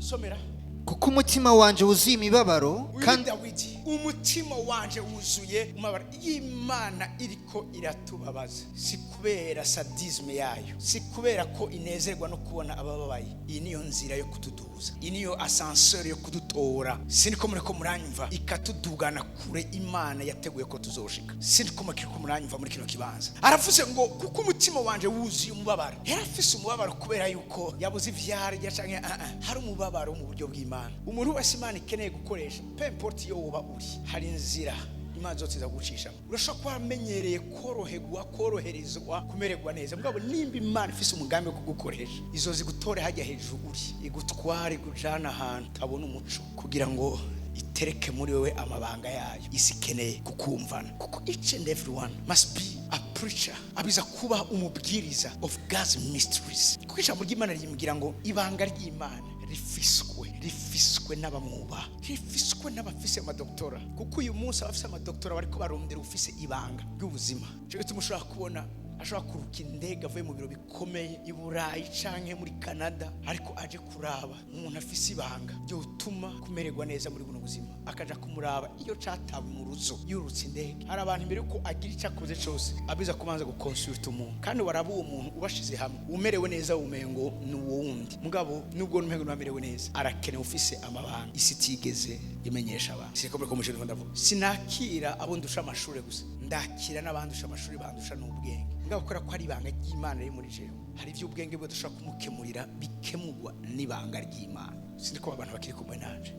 Somera. Kuko umutima wanje wuzuye imibabaro. Uyu ni Kandi Dawidi. Umutima wanje wuzuye umubabaro. Imana iriko iratubabaza si kubera sadisme yayo, si kubera ko inezerwa no kubona abababaye. Iyi niyo nzira yo kutuduza, iyi niyo ascenseur yo kudutora. Siniko muriko muranyumva? Ikatudugana kure Imana yateguye ko tuzoshika. Siniko muriko muranyumva muri kino kibanza? Aravuze ngo kuko umutima wanje wuzuye umubabaro. Yari afise umubabaro kubera yuko yabuze ivyarya canke hari umubabaro mu buryo bw'Imana. Umuntu wese Imana ikeneye gukoresha, peu importe iyo woba uri, hari inzira Imana zose izagucishamo. Urashobora kuba wamenyereye koroherwa, koroherezwa, kumererwa neza, mugabo nimba Imana ifise umugambi wo kugukoresha, izo zigutore hajya hejuru uri, igutware, igujana ahantu utabona umuco, kugira ngo itereke muri wewe amabanga yayo isi ikeneye kukumvana. Kuko each and every one must be a preacher, abiza kuba umubwiriza of God's mysteries. Kuko ijambo ry'Imana rimbwira ngo ibanga ry'Imana rifiswe n'abamwubaha, rifiswe n'abafise amadoktora. Kuko uyu munsi abafise amadoktora bariko barondera ufise ibanga ry'ubuzima. Ico gituma ushobora kubona ashobora kuruka indege avuye mu biro bikomeye i Burayi canke muri Canada, ariko aje kuraba umuntu afise ibanga ryotuma kumererwa neza muri buno buzima, akaja kumuraba iyo catawe mu ruzo yurutse indege. Hari abantu imbere yuko agira icyo akoze cose abiza kubanza gukonsulta umuntu, kandi waraba uwo muntu ubashize hamwe umerewe neza, umengo ni uwo wundi. Mugabo nubwo umengo ntiwamerewe neza, arakenewe ufise amabanga isi itigeze imenyesha abantu. Siko muri komishoni ndavuga, sinakira abo ndusha amashuri gusa, ndakira n'abandusha amashuri, bandusha n'ubwenge. Mugabo kubera ko hari ibanga ry'Imana riri muri jewe, hari iby'ubwenge bwe dushobora kumukemurira bikemurwa n'ibanga ry'Imana. Sindi ko abantu bakiri kumwe nanje.